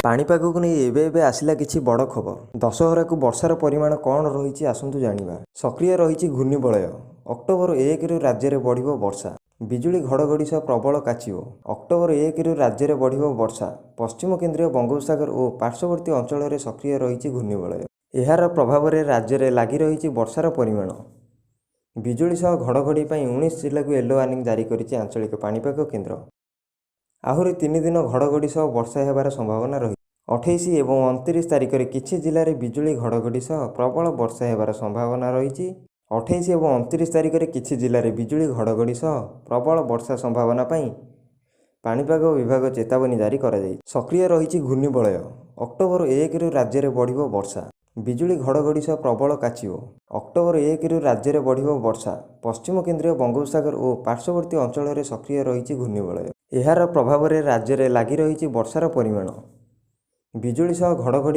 ପାଣିପାଗକୁ ନେଇ ଏବେ ଏବେ ଆସିଲା କିଛି ବଡ଼ ଖବର। ଦଶହରାକୁ ବର୍ଷାର ପରିମାଣ କ'ଣ ରହିଛି, ଆସନ୍ତୁ ଜାଣିବା। ସକ୍ରିୟ ରହିଛି ଘୂର୍ଣ୍ଣିବଳୟ। ଅକ୍ଟୋବର 1ରୁ ରାଜ୍ୟରେ ବଢ଼ିବ ବର୍ଷା। ବିଜୁଳି ଘଡ଼ଘଡ଼ି ସହ ପ୍ରବଳ କାଚିବ। ଅକ୍ଟୋବର 1ରୁ ରାଜ୍ୟରେ ବଢ଼ିବ ବର୍ଷା। ପଶ୍ଚିମ କେନ୍ଦ୍ରୀୟ ବଙ୍ଗୋପସାଗର ଓ ପାର୍ଶ୍ୱବର୍ତ୍ତୀ ଅଞ୍ଚଳରେ ସକ୍ରିୟ ରହିଛି ଘୂର୍ଣ୍ଣିବଳୟ। ଏହାର ପ୍ରଭାବରେ ରାଜ୍ୟରେ ଲାଗି ରହିଛି ବର୍ଷାର ପରିମାଣ। ବିଜୁଳି ସହ ଘଡ଼ଘଡ଼ି ପାଇଁ 19 ଜିଲ୍ଲାକୁ ୟେଲୋ ୱାର୍ଣ୍ଣିଂ ଜାରି କରିଛି ଆଞ୍ଚଳିକ ପାଣିପାଗ କେନ୍ଦ୍ର। ଆହୁରି 3 ଦିନ ଘଡ଼ଘଡ଼ି ସହ ବର୍ଷା ହେବାର ସମ୍ଭାବନା ରହିଛି। 28 ଏବଂ 29 ତାରିଖରେ କିଛି ଜିଲ୍ଲାରେ ବିଜୁଳି ଘଡ଼ଘଡ଼ି ସହ ପ୍ରବଳ ବର୍ଷା ହେବାର ସମ୍ଭାବନା ରହିଛି। 28 ଏବଂ 29 ତାରିଖରେ କିଛି ଜିଲ୍ଲାରେ ବିଜୁଳି ଘଡ଼ଘଡ଼ି ସହ ପ୍ରବଳ ବର୍ଷା ସମ୍ଭାବନା ପାଇଁ ପାଣିପାଗ ବିଭାଗ ଚେତାବନୀ ଜାରି କରାଯାଇଛି। ସକ୍ରିୟ ରହିଛି ଘୂର୍ଣ୍ଣିବଳୟ। ଅକ୍ଟୋବର 1ରୁ ରାଜ୍ୟରେ ବଢ଼ିବ ବର୍ଷା। ବିଜୁଳି ଘଡ଼ଘଡ଼ି ସହ ପ୍ରବଳ କାଚିବ। ଅକ୍ଟୋବର 1ରୁ ରାଜ୍ୟରେ ବଢ଼ିବ ବର୍ଷା। ପଶ୍ଚିମ କେନ୍ଦ୍ରୀୟ ବଙ୍ଗୋପସାଗର ଓ ପାର୍ଶ୍ୱବର୍ତ୍ତୀ ଅଞ୍ଚଳରେ ସକ୍ରିୟ ରହିଛି ଘୂର୍ଣ୍ଣିବଳୟ। ଏହାର ପ୍ରଭାବରେ ରାଜ୍ୟରେ ଲାଗି ରହିଛି ବର୍ଷାର ପରିମାଣ। ବିଜୁଳି ସହ ଘଡ଼ଘଡ଼ି